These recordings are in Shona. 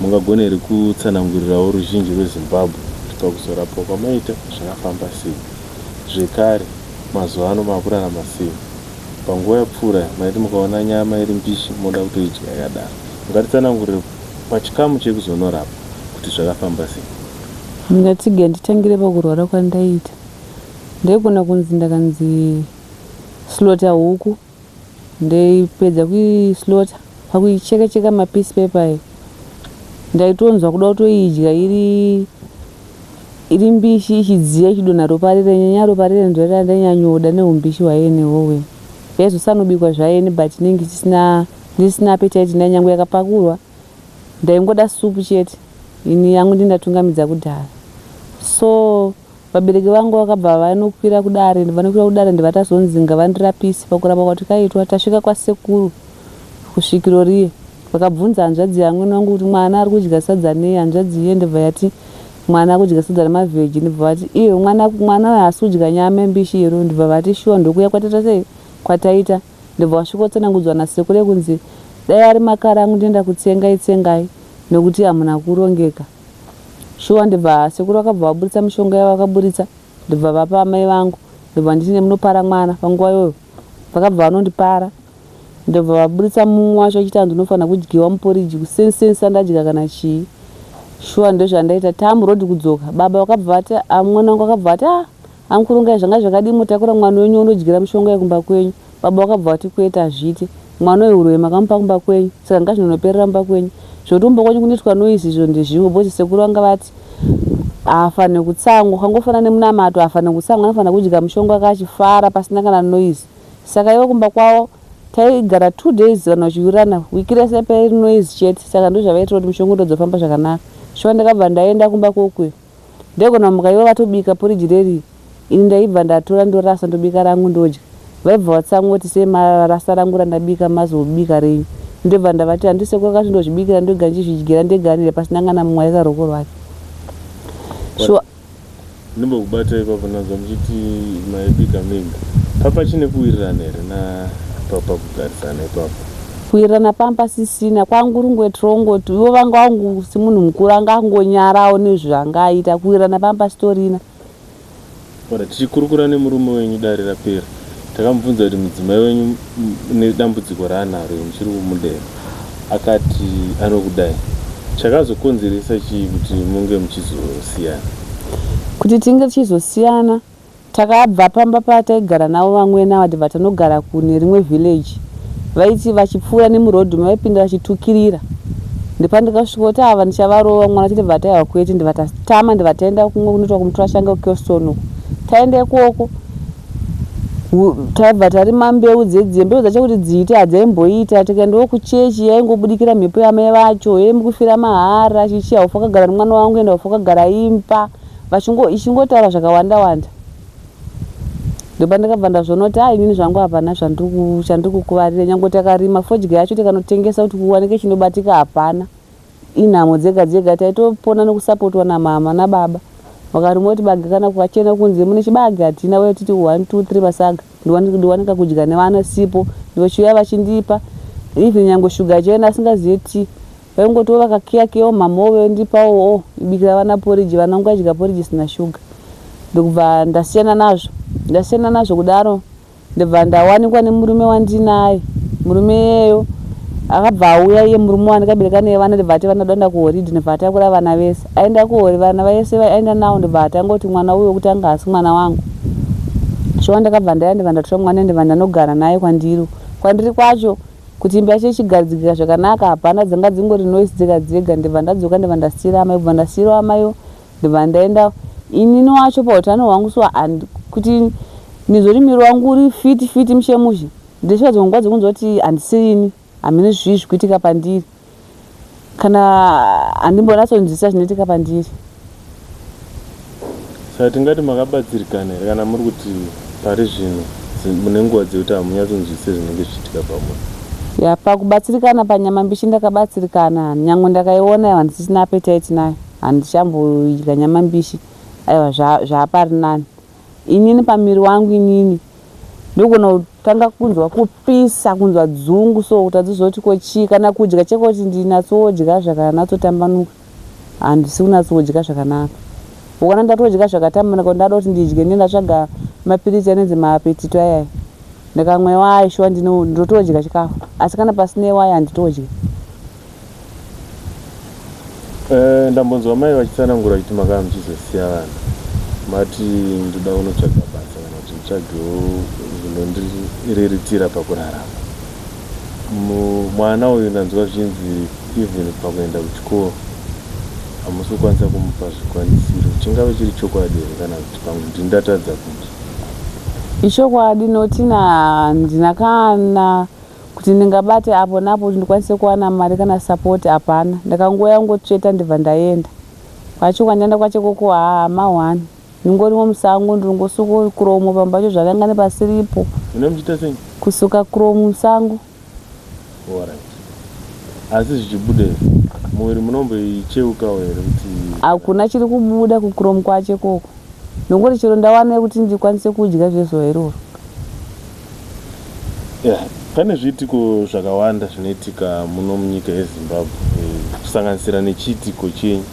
Mungagona here kutsanangurirawo ruzhinji rweZimbabwe kuti pakuzorapwa kwamaita zvakafamba sei? Zvekare, mazuva ano makurarama sei? Panguva yapfuura maiti mukaona nyama iri mbishi moda kutoidya yakadaro. Mungatitsanangurire pachikamu chekuzonorapwa kuti zvakafamba sei? Ndingatsiga nditangire pakurwara kwandaiita. Ndaigona kunzi ndakanzi slaughter huku Ndaipedza kuislota pakuicheka cheka mapiece paper ndaitonzwa kuda kutoidya iri iri mbishi ichidziya ichidonha ropa rire nyanya ropa rire ndorandainyanyooda neumbishi hwaye nehowe yaizosanobikwa zvaye but inenge isina ndisina appetite ndanyangwe yakapakurwa ndaingoda supu chete ini yangu ndindatungamidza kudhara so Vabereki vangu vakabva vanokwira kudare vanokwira kudare ndibva tazonzi ngavandirapise pakurapwa kwatikaitwa tasvika kwasekuru kusvikiro riye vakabvunza hanzvadzi yamwene wangu kuti mwana ari kudya sadza nei hanzvadzi iye ndibva yati mwana akudya sadza remavheji ndibva vati iye mwana mwana uyo haasi kudya nyama yembishi iro ndibva vati shuwa ndokuya kwataita sei kwataita ndibva wasvikotsanangudzwa nasekuru yekunzi dai ari makara angu ndinoenda kutsengai tsengai nekuti hamuna kurongeka Shuwa ndibva sekuru vakabva vaburitsa mishonga yavakaburitsa ndibva vapa amai vangu ndobva nditi nemunopara mwana panguva iyoyo vakabva vanondipara ndobva vaburitsa mumwe wacho achiti hanzi unofanira kudyiwa muporiji kusensensa ndadya kana chii shuwa ndozvandaita tamuroad kudzoka baba vakabva vati ah, mwana wangu akabva vati ah Ankurungai zvanga zvakadii motakura mwana wenyu onodyira mishonga yekumba kwenyu. Baba vakabva vati kwete hazviite. Mwana uyu huroyi makamupa kumba kwenyu saka ngazvinonoperera mumba kwenyu. Zvekuti kumba kwenyu kunoitwa noise izvo ndezvimwe because sekuru vanga vati haafanire kutsamwa ukangofanana nemunamato haafanire kutsamwa anofanira kudya mushonga wake achifara pasina kana noise. Saka ivo kumba kwavo taigara 2 days vanhu vachiwirirana week rese pairi noise chete saka ndozvavaitira kuti mushonga utodzofamba zvakanaka. Shuwa ndakabva ndaenda kumba kokuya. Ndaigona kumuka ivo vatobika porridge reri ini ndaibva ndatora ndorasa ndobika rangu ndodya. Vaibva vatsamwa voti sei marasa rangu randabika mazobika renyu. Ndobva ndavati handisi sekuru akati ndozvibikira ndega ndichizvidyira ndega anire pasina kana mumwe aisa ruoko rwake. Shuwa. Ndimbokubata ipapo ndanzwa muchiti maibika mega. Papachine kuwirirana here na pakugarisana ipapo? Kuwirirana pamba pasisina kwangurungwe trongo ivo vanga wangu semunhu mukuru anga angonyarawo nezvaanga aita kuwirirana pamba pasitorina. Ora tichikurukura nemurume wenyu dare rapera takamubvunza kuti mudzimai wenyu nedambudziko raanaro iri muchiri kumuda here akati anokudai chakazokonzeresa chii kuti munge muchizosiyana? Kuti tinge tichizosiyana Takabva pamba pataigara navo vamwene ava tibva tanogara kune rimwe village. Vaiti vachipfuura nemuroad umu vaipinda vachitukirira. Ndopandakasvikoti ava ndichavarova mwana chete bva taiwa kwete ndibva tatama ndibva taenda kumwe kunoitwa kumuturashanga kuKelston uko. Taenda ikoko taibva tarima mbeu dzedziye mbeu dzacho kuti dziite hadzaimboita tikaendawo kuchechi yaingobudikira mhepo yamai vacho hee mukufira mahara chichi haufa wakagara nemwana wangu ende haufa wakagara imba vachingo ichingotaura zvakawanda wanda ndopandakabva ndazviona kuti ah inini zvangu hapana chandiri kukuvarira nyange takarima fodya yacho tikanotengesa kuti kuwanike chinobatika hapana inhamo dzega dzega taitopona nekusapotwa namama nababa vakarima kuti bage kana kukachena kunze mune chibage hatina uye titi 1 2 3 masaga ndiwanika kudya nevana sipo vachiuya vachindipa even nyange shuga chena asingazive tea Vaingotiwo vakakiya kiyawo mhamha vondipawo oh ibikira vana porridge vana vangu vaidya porridge isina sugar ndokubva ndasiyana nazvo ndasiyana nazvo kudaro ndobva ndawanikwa nemurume wandinaye murume iyeyo akabva auya iye murume wandikabereka naye vana ndobva ati vana doenda kuhoridhi ndobva atakura vana vese aenda kuhori vana vese aenda nawo ndobva atanga kuti mwana uyo wekutanga haasi mwana wangu shuwa ndakabva ndaya ndobva ndatora mwana ndobva ndanogara naye kwandiri kwandiri kwacho Kuti imba yacho ichigadzikika zvakanaka hapana dzanga dzingori noise dzega dzega ndibva ndadzoka ndibva ndasiira amai kubva ndasiirawo amai ndibva ndaenda inini wacho pautano hwangu so kuti ndinzwe kuti muviri wangu uri fiti fiti mushe mushe ndosvika dzimwe nguva dzekunzwa kuti handisiri ini hameno zvii zvikuitika pandiri Kana handimbonyatsonzwisisa zvinoitika pandiri. Saka tingati makabatsirikana here kana muri kuti pari zvino mune nguva dzekuti hamunyatsonzwisise zvinenge zvichiitika pamuri? Ya, pakubatsirikana panyama mbishi ndakabatsirikana. Nyangwe ndakaiona aiwa handisisina appetite nayo. Handichamboidya nyama mbishi. Aiwa zvapari nani. Inini pamuviri wangu inini. Ndogona kutanga kunzwa kupisa, kunzwa dzungu so kutadza kuti ko chii kana kudya chekoti ndinatsodya zvakanatsotambanuka handisi kunatsodya zvakanaka. Ukaona ndatodya zvakatambanuka ndada kuti ndidye ndinenge ndatsvaga mapiritsi anonzi maapetito ayaya ndikamwa iwayo shuwa ndinotodya chikafu asi kana pasina iwayo handitodyi. Eh, ndambonzwa mai vachitsanangura vachiti makanga muchizosiya vana mati ndoda kunotsvaga basa kana kuti nditsvagewo zvinondiriritira pakurarama. Mwana uyu ndanzwa zvichinzi even pakuenda kuchikoro hamusi kukwanisa kumupa zvikwanisiro. Chingave chiri chokwadi here kana kuti pamwe ndini ndatadza kunzwa? Ichokwadi noti handina kana Kuti ndingabate apo neapo kuti ndikwanise kuwana mari kana support hapana. Ndakangouya kungotsveta ndibva ndaenda. Kwacho kwandaenda kwacho ikoko haa ma one. Ndingorimo musango ndiringosuka kuromo pamwe pacho zvakanga nepasiripo. Mune muchiita sei? Kusuka kuromo musango. Alright. Asi zvichibuda here? Muviri munomboicheukawo here kuti Hakuna chiri kubuda kukuromo kwacho ikoko. Ndongoti chero ndawana yekuti ndikwanise kudya zvezuva iroro. Yeah, pane zviitiko zvakawanda zvinoitika muno munyika yeZimbabwe eh, kusanganisira nechiitiko chenyu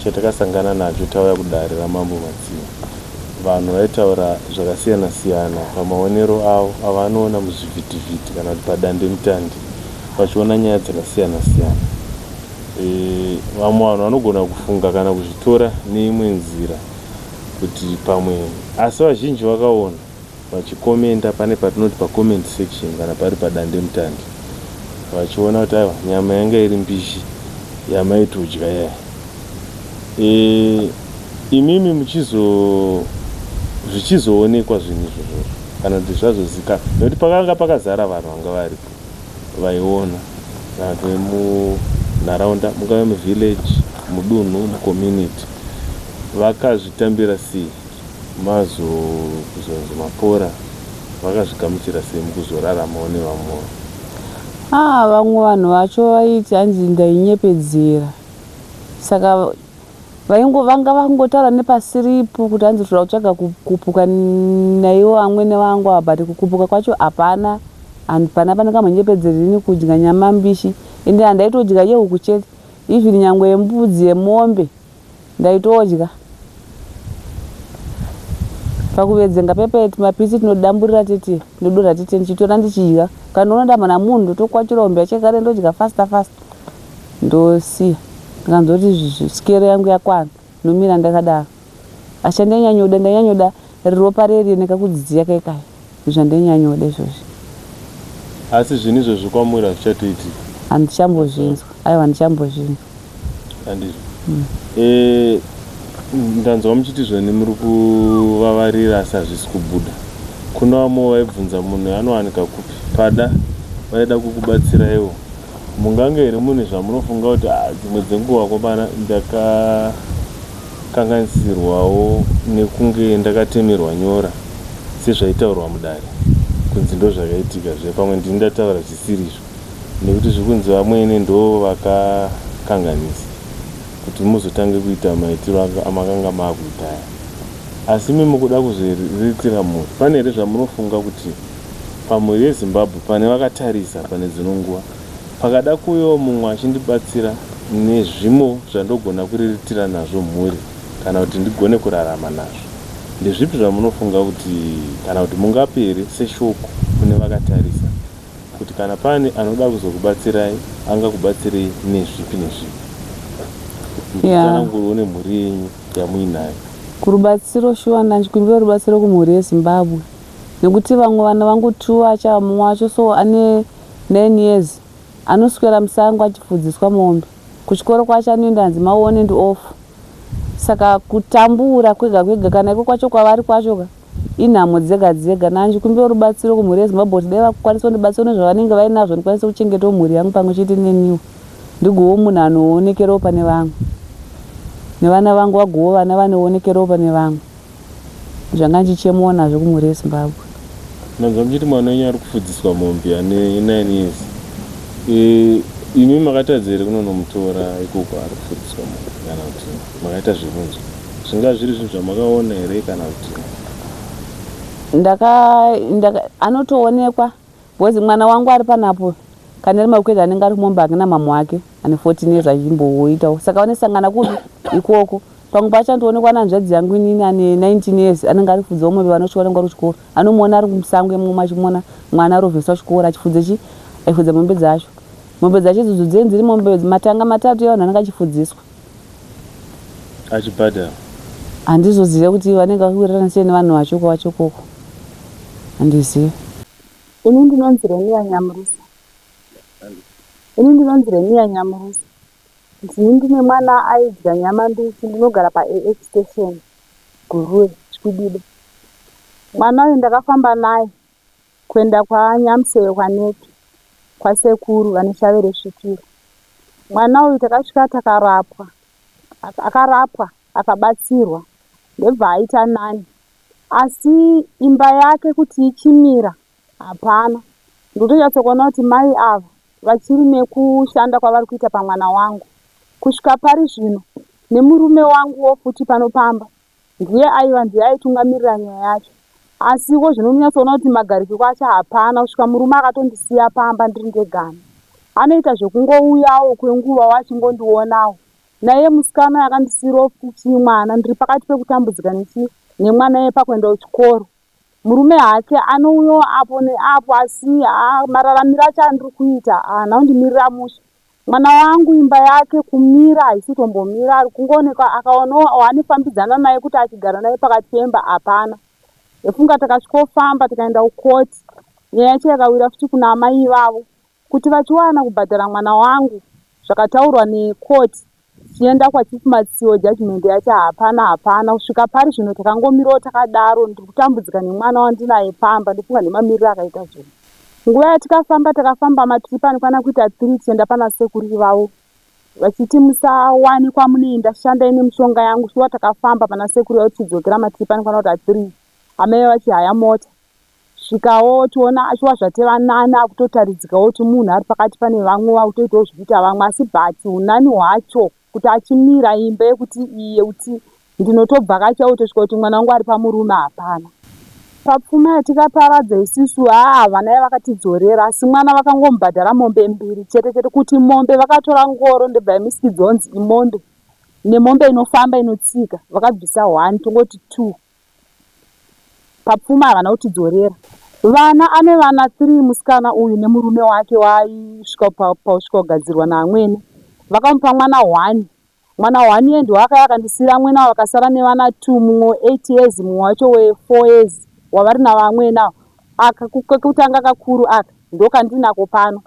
chatakasangana nacho tauya kudare raMambo Matsiva. Vanhu vaitaura zvakasiyana siyana pamaonero avo avanoona muzvivhitivhiti kana kuti padandemutande vachiona nyaya dzakasiyana siyana. Eh, vamwe vanhu vanogona kufunga kana kuzvitora neimwe nzira kuti pamwe asi vazhinji vakaona vachikomenda pane patinoti pacomment section kana pari padandemutande vachiona kuti aiwa nyama yanga iri mbishi yamaitodya yaya e, imimi muchizo zvichizoonekwa zvinhu izvozvo kana kuti zvazozikana nekuti pakanga pakazara vanhu vanga varipo vaiona kana kuti vemunharaunda mungave muvillage mudunhu mucommunity vakazvitambira sei Mazokuzonzi mapora vakazvigamuchira sei mukuzoraramawo nevamwewo? Haa vamwe vanhu vacho vaiti hanzi ndainyepedzera saka vaingo vanga vangotaura nepasiripo kuti hanzi toda kutsvaga kupuka naivo amwene vangu ava but kukupuka kwacho hapana hapana pandingambonyepedzera ini kudya nyama mbishi ende handaitodya yehuku chete even nyangwe yembudzi yemombe Ndaitodya. Pakuvedzenga pepe tumapisi tunodamburira tete ndodonha tete ndichitora ndichidya. Kana ndoona ndamhana munhu ndotokwachura hombe yacho kare ndodya faster faster. Ndosiya. Ndikanzwa kuti sikero yangu yakwana ndomira ndakadaro. Asi chandainyanyoda ndainyanyoda riropa reri nekakudziya kaikaya. Ndozvandainyanyoda izvozvi. Asi zvinhu izvozvo kwamuri hazvichatoitika? Handichambozvinzwa. Aiwa handichambozvinzwa. Handizvo. Eh, ndanzwa muchiti zvoni muri kuvavarira asi hazvisi kubuda. Kuna vamwe vaibvunza munhu anowanika kupi? Pada vaida kukubatsiraiwo. Mungange here mune zvamunofunga kuti ah, dzimwe dzenguva komana ndakakanganisirwawo nekunge ndakatemerwa nyora sezvaitaurwa mudare kunzi ndozvakaitika zve pamwe ndini ndataura zvisirizvo. Nekuti zvikunzi vamwene ndoo vakakanganisa kuti muzotange kuita maitiro amakanga maakuita aya. Asi imi mukuda kuzviriritira mhuri. Pane here zvamunofunga kuti pamhuri yeZimbabwe pane vakatarisa pane dzino nguva pakada kuuyawo mumwe achindibatsira nezvimo zvandogona kuriritira nazvo mhuri kana kuti ndigone kurarama nazvo? Ndezvipi zvamunofunga kuti kana kuti mungape here seshoko kune vakatarisa kuti kana pane anoda kuzokubatsirai angakubatsirei nezvipi nezvipi muchitsanangurawo nemhuri yenyu yamuinayo. Kurubatsiro shuwa ndachikumbira rubatsiro kumhuri yeZimbabwe nekuti vamwe vana vangu two acha mumwe wacho so ane 9 years anoswera musango achifudziswa mombe kuchikoro kwacho anoenda hanzi ma on and off saka kutambura kwega kwega kana iko kwacho kwavari kwacho ka Inhamo dzega dzega. Ndanchikumbira rubatsiro kumhuri yeZimbabwe kuti dai vakukwanisa kundibatsira nezvavanenge vainazvo ndikwanise kuchengetawo mhuri yangu pamwe chete neniwo. Ndigowo munhu anoonekerawo pane vamwe. Nevana vangu vagowo vana vanoonekerawo pane vamwe. Zvanga ndichichemawo nazvo kumhuri yeZimbabwe. Ndanzwa muchiti mwana wenyu ari kufudziswa mombe ane 9 years. E, imi makatadza here kunonomutora ikoko ari kufudziswa mombe kana kuti makaita zvekunzwa? Zvingava zviri zvinhu zvamakaona here kana kuti? Ndaka, ndaka, anotoonekwa because mwana wangu ari panapo kana ari makwete anenge ari kumombe ake namama wake ane 14 years achimboitawo saka vanosangana kupi ikoko pamwe pacho anotoonekwa nehanzvadzi yangu inini ane 19 years anenge ari kufudzawo mombe vanosvika vanenge vari kuchikoro anomuona ari musango imomo achimuona mwana arovheswa chikoro achifudza chi aifudza mombe dzacho mombe dzacho idzodzo dzinenge dziri mombe matanga matatu evanhu anenge achifudziswa Achibhadhara. Handizozive kuti vanenge vakuwirirana sei nevanhu vacho kwacho ikoko handizive. Ini ndinonzi Renia Nyamurusa. Ini ndinonzi Renia Nyamurusa. Ndini ndine mwana aidya nyama mbishi ndinogara paAX Station, Guruve, Chikwidiba. Mwana uyu ndakafamba naye kuenda kwaNyamuseyo kwaNeki kwasekuru vane shave resvikiro. Mwana uyu takasvika takarapwa, akarapwa akabatsirwa ndobva aita nani asi imba yake kuti ichimira hapana. Ndotonyatsokuona kuti mai ava vachiri nekushanda kwavari kuita pamwana wangu kusvika pari zvino nemurume wanguwo futi pano pamba Ndiye aiva ndiye aitungamirira nyaya yacho. Asiwo zvino unonyatsoona kuti magarikiko acho hapana kusvika murume akatondisiya pamba ndiri ndegani. Anoita zvekungouyawo kwenguvawo achingondionawo. Naiye musikana uyu akandisiirawo futi mwana ndiri pakati pekutambudzika nechii nemwana iye pakuenda kuchikoro. Murume hake anouyawo apo neapo asi haa mararamiro acho andiri kuita haana kundimirira mushe. Mwana wangu imba yake kumira haisi kutombomira ari kungoonekwa akaonawo waanofambidzana naye kuti achigara naye pakati pemba hapana. Ndofunga takasvikofamba tikaenda kukoti nyaya yacho yakawira futi kuna amai ivavo kuti vachiwana kubhadhara mwana wangu zvakataurwa nekoti tichienda kwaChief Matsiwo judgement yacho hapana hapana kusvika pari zvino takangomirawo takadaro ndiri kutambudzika nemwana wandinaye pamba ndofunga nemamiriro akaita zvinhu. Nguva yatikafamba takafamba matrip anokwana kuita three tichienda pana sekuru ivavo vachiti musawane kwamunoenda shandai nemishonga yangu shuwa takafamba pana sekuru ivavo tichidzokera matrip anokwana kuita three amai vachihaya mota Svikawo tiona shuwa zvateva nani akutotaridzikawo kuti munhu ari pakati pane vamwe vakutoitawo zvikuita vamwe asi but unani hwacho kuti achimira imba yekuti iyi yekuti ndinotobvakachawo tosvika kuti mwana wangu ari pamurume hapana. Papfuma yatikaparadza isusu haa havana yavakatidzorera asi mwana vakangomubhadhara mombe mbiri chete chete kuti mombe vakatora ngoro ndobva yamisikidzwa kunzi imombe nemombe inofamba inotsika vakabvisa one tongoti two Papfuma havana kutidzorera. Vana ane vana three musikana uyu nemurume wake waaisvika pausvika kugadzirwa naamwene. Vakamupa mwana one. Mwana one iye ndiwo akauya akandisiira amwene avo vakasara nevana two mumwe we eight years mumwe wacho we four years wavari navo amwene avo. Aka kekutanga kakuru aka ndokandinako pano.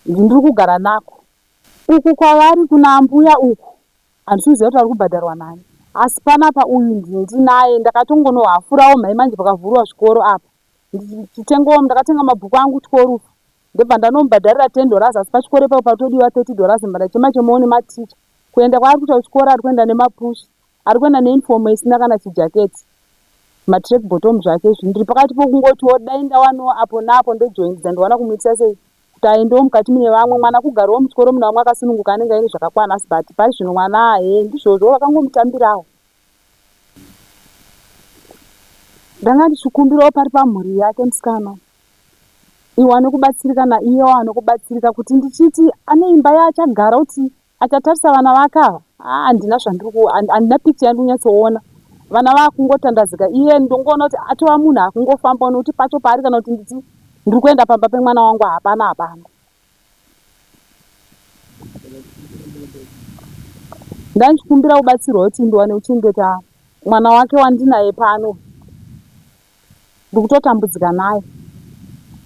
Ndiri kugara nako. Uku kwavari kuna ambuya uku Handisi kuziva kuti vari kubhadharwa nani asi panapa uyu ndinaye ndakatongonohafurawo mhai manje pakavhurwa zvikoro apa ndichitengawo ndakatenga mabhuku angu tworufu ndobva ndanomubhadharira ten dollars asi pachikoro ipapo patodiwa 30 dollars ndobva ndachema chemawo nematicha kuenda kwaari kuita kuchikoro ari kuenda nemapushi ari kuenda neuniform isina kana chijaketi matrack bottom zvake izvi ndiri pakati pokungotiwo dai ndawanawo apo neapo ndojoinidza ndowana kumuitisa sei kuti aendewo mukati mune vamwe mwana kugarawo muchikoro mune vamwe akasununguka anenge aine zvakakwana asi but pari zvino mwana hee ndizvozvo vakangomutambirawo ndanga ndichikumbirawo pari pamhuri yake musikana iwane kubatsirika naiyewo anokubatsirika kuti ndichiti ane imba yaachagara kuti Achatarisa vana vake ava haa handina zvandiri handina picture yandiri kunyatsoona vana vakungotandazika iye ndongoona kuti atova munhu akungofamba nokuti pacho paari kana kuti nditi ndiri kuenda pamba pemwana wangu hapana hapana ndanchikumbira kubatsirwa kuti ndiwane kuchengeta mwana wake wandinaye pano ndikutotambudzika naye.